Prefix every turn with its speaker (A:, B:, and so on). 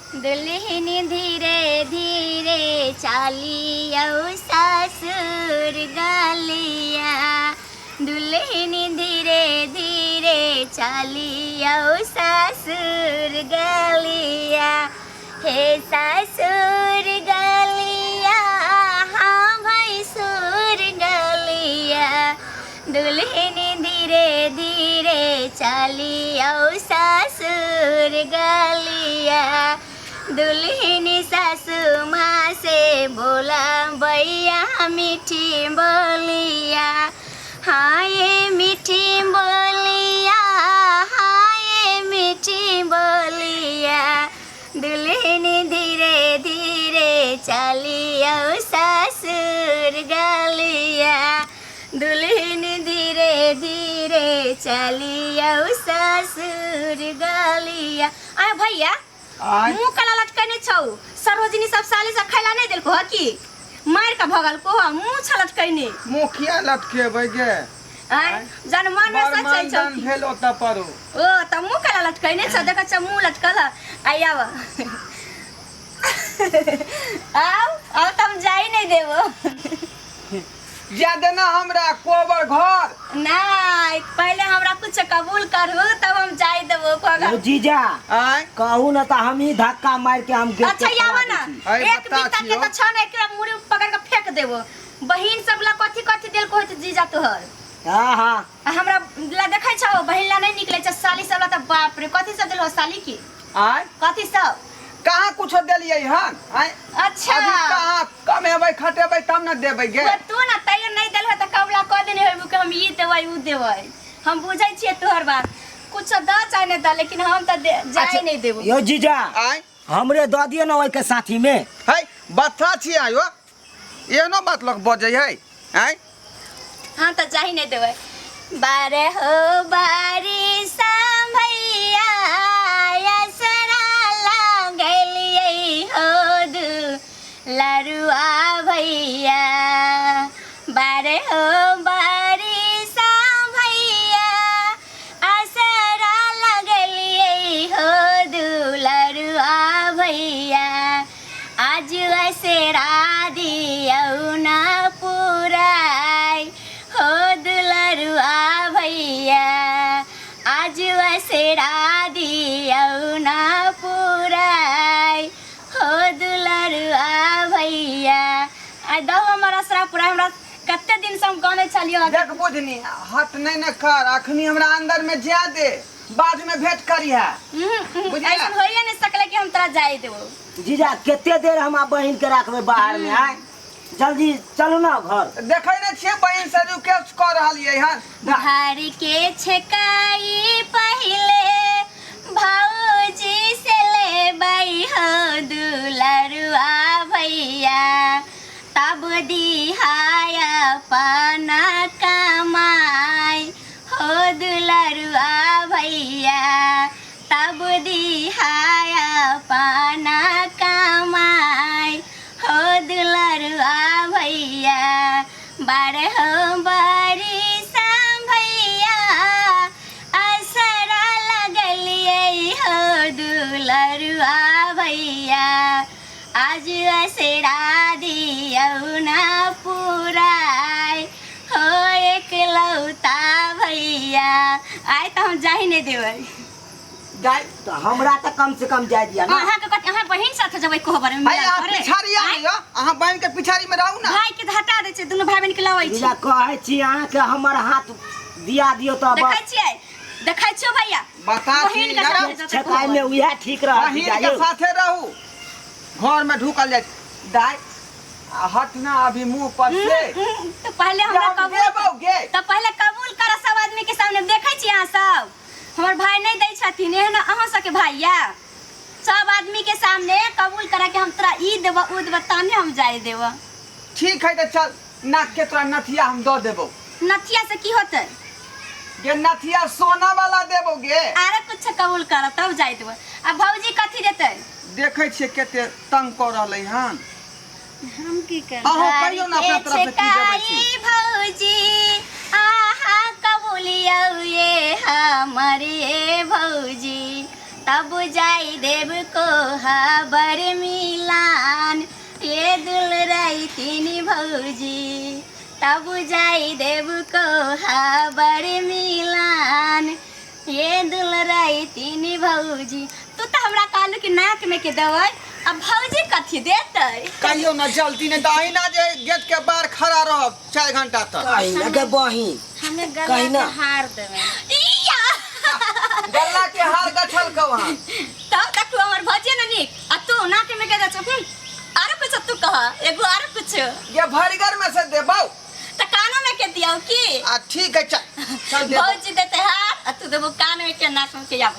A: दुल्हन धीरे धीरे चालियौ ससुर गलिया, दुल्हन धीरे धीरे चालियौ ससुर गलिया, हे ससुर गलिया, हाँ भैंसुर गलिया, दुल्हन धीरे धीरे चालियौ ससुर गलिया, दुल्हन सासू माँ से बोला भैया मीठी बोलिया, हाँ ये मीठी बोलिया, हाँ ये मीठी बोलिया, दुल्हन धीरे धीरे चलियौ ससुर गलिया, दुल्हन धीरे धीरे चलियौ ससुर गलिया। आय भैया,
B: आय।
A: मुँह कला लटकने छौ, सरोजिनी सब साली सब खैला नहीं देलको ह की मार के भगल को ह, मुँह छ लटकैने।
B: मुँह किया लटकेबै गे?
A: आय, जन मन में
B: बड़
A: सोचै छौ
B: मानदान
A: की।
B: भेल ओतऽ पर।
A: ओ त मुँह कला लटकैने छौ, देखै छ मुँह लटकल ह। आय आब आउ आउ त हम जाइ नहीं देबो।
B: जा देना हमरा कोबर घर।
A: नहीं, पहले हमरा कुछ कबूल करू तब हम जाय देबो कोगर।
C: ओ जीजा,
B: आय।
C: कहू ना त हम ही धक्का मार के हम गेट
A: अच्छा
C: के
A: आवा
C: खड़ा
A: ना।
C: दै छी।
B: अरे
A: एक
B: बता
A: बित्ता के
B: छियौ।
A: त छ ना एकरा मुड़ी पकड़ के फेंक देबो। बहिन सब ला कथी कथी देल को होत जीजा तोहर?
C: हाँ हाँ।
A: आ हमरा ला देखै छौ बहिन ला नहीं निकले छ, साली सब ला त बाप रे कथी सब देल हो साली की?
B: आय।
A: कथी सब?
B: कहाँ कुछो देलियै हन? आय।
A: अच्छा।
B: अभी कहाँ कमेबै खटेबै तब न देबै गे।
A: वो तू ना तैयो नहीं देलहो त कबला कह देने होबू कि हम ई देबै ऊ देबै। हम बुझै छियै तोहर बात, कुछ द चाहे नहीं द, लेकिन हम त जाय
B: अच्छा।
A: नहीं देबो।
C: यो जीजा,
B: आय।
C: हमरे द दियो ना ओइ के साथी में।
B: है बच्चा छियै आयो, एहनो बात लोग बजै है। आय।
A: हम त जाही नहीं देबै। बारे हो बारी भैया असरा लागलियै हो दू लरुआ भैया, बारे हो बारी भैया असरा लगलियै हो दू लरुआ भैया, आज असरा दियौ ना पुराय हो दुलरुआ भैया, आज असरा दियौ ना पुराय हो दुलरुआ भैया। आ दहो हमर असरा पुराय, हमरा कते दिन से हम गाने छलियो।
B: देख बुझनी हट नहीं न कर, अखनी हमरा अंदर में जा दे, बाद में भेंट करिहा। बुझलियै?
A: ऐसन होइए नहीं सकले कि हम तोरा जाय देबो।
C: जीजा कते देर हम बहिन के राखबै बाहर में? आय जल्दी चलू ना घर।
B: देखै नहीं छियै बहिन से रिक्वेस्ट कऽ रहलियै हन।
A: भार के छकाई पहिले भौजी से लेबै हो दुलरुआ भैया, तब दिहाय अपना कमाई हो दुलरुआ भैया, तब दिहाय अपना कमाई हो दुलरुआ भैया, बारह बरिस भैया असरा लगलियै हो दुलरुआ भैया, आज असरा दियौ ना पुराय हो एकलौता भैया। आइ त हम जाहि नहीं देबै।
B: जाय
C: त हमरा त कम से कम जाय दिया ना।
A: अहाँ के कथी, अहाँ बहिन साथे जेबै कोहबर में
B: भाई,
A: मिलान
B: अहाँ
A: करे?
B: पिछाड़ी आ
A: आँय?
B: लिअ, अहाँ बहिन के पिछाड़ी में रहू ना।
A: भाई के त हटा दै छै, दुनू भाई बहिन के लबै छी।
C: जीजा कहै छी अहाँ के हमर हाथ दिया दियौ त बस।
A: देखै छियै, देखै छियौ भैया?
B: बता छी,
A: बहिन के
B: नरम।
A: साथे जेतै
C: छकाई में
A: कोहबर।
C: उएह ठीक रहत
B: बहिन
C: जीजा
B: के
C: यौ।
B: साथे रहू, घर में ढुकल जाइ छै। दाइ, आ हट ना अभी मुंह पर से।
A: तो पहले हमरा
B: हम
A: कबूल
B: देबौ गे।
A: तो पहले कबूल कर सब आदमी के सामने। देखै छी अहाँ सब हमर भाई नहीं दै छथिन, एहन अहाँ सबके भाई या सब आदमी के सामने कबूल करा के हम तोरा ई देबो ऊ देबो तहने हम जाय देबो।
B: ठीक है त चल, नाक के तोरा नथिया हम दऽ देबौ।
A: नथिया से की होतै?
B: गे नथिया सोना वाला देबौ गे।
A: आरे कुछ कबूल कर तब जाय देबो। आ भौजी कथी देतै?
B: देखै छियै कते तंग कऽ रहलै हन।
A: हम की करबै?
B: अहूँ कहियौ ने अपना तरफ से की देबै छी।
A: भौजी आहा कबूलियौ ये हमर ये भौजी, तब जाई देव को हबर मिलान ये दुलराई तीन भौजी तब जाई देव को हबर मिलान ये दुलराई तीन भौजी। तू तो हमरा कहलू कि नाक में के देबै, अब भौजी कथी देतै?
B: कहियो ना जल्दी, नहीं तो अहिना जे गेट के बाहर खड़ा रहब 4 घंटा तक।
C: कहीं ना गे बहिन,
D: हमें गला
C: कहीं ना।
D: के हार देवे।
A: इया!
B: गल्ला के हार गछल कहाँ?
A: तब तक तू हमर भौजी ना नीक, आ तू नाक में के दे। आरो कुछ तू कह एगो आरो कुछ।
B: ये भरिगर में से देबौ।
A: त कानो में के दियौ की?
B: आ ठीक है, चल चल देबौ।
A: भौजी देते हार आ तू देबो कान में के नाक में के। आबै।